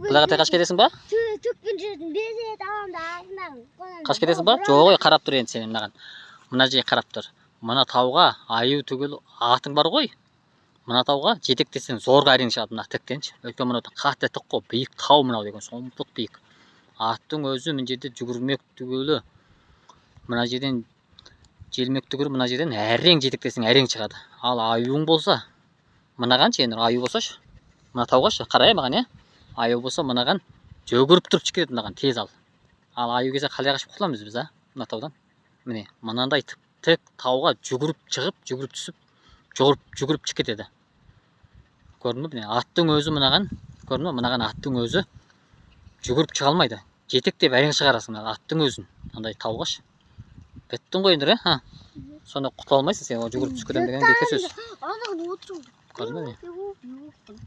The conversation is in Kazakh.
Былай қарай қашып кетесің ба? Төкпен жүретін безет аламын да артынан қонамын. Қашып кетесің ба? Жоқ, ой, қарап тұр енді сен мынаған. Мына жерге қарап тұр. Мына тауға аю түгіл атың бар ғой. Мына тауға жетектесең зорға әрең шығады мына тіктенші. Өйткені мынау қатты тік қой, биік тау мынау деген, сұмдық биік. Аттың өзі мына жерде жүгірмек түгілі, мына жерден желмек түгілі, мына жерден әрең жетектесең әрең шығады. Ал аюың болса, мынаған ше, енді аю болсашы, мына тауға шы, қарай маған, иә? Аю болса мынаған жүгіріп тұрып шығып кетеді мынаған тез ал. Ал аю келсе қалай қашып құтыламыз біз, а? Мына таудан. Міне, мынандай тік тауға жүгіріп шығып, жүгіріп түсіп, жүгіріп шығып кетеді. Көрдің бе? Міне, аттың өзі мынаған, көрдің бе? Мынаған аттың өзі жүгіріп шыға алмайды. Жетектеп әрең шығарасың мына аттың өзін. Андай тауға шы. Біттің ғой енді, ә? Сонда құтыла алмайсың сен, ол жүгіріп түсіп кетемін деген бекер сөз. Анаған отыру. Көрдің бе? Міне?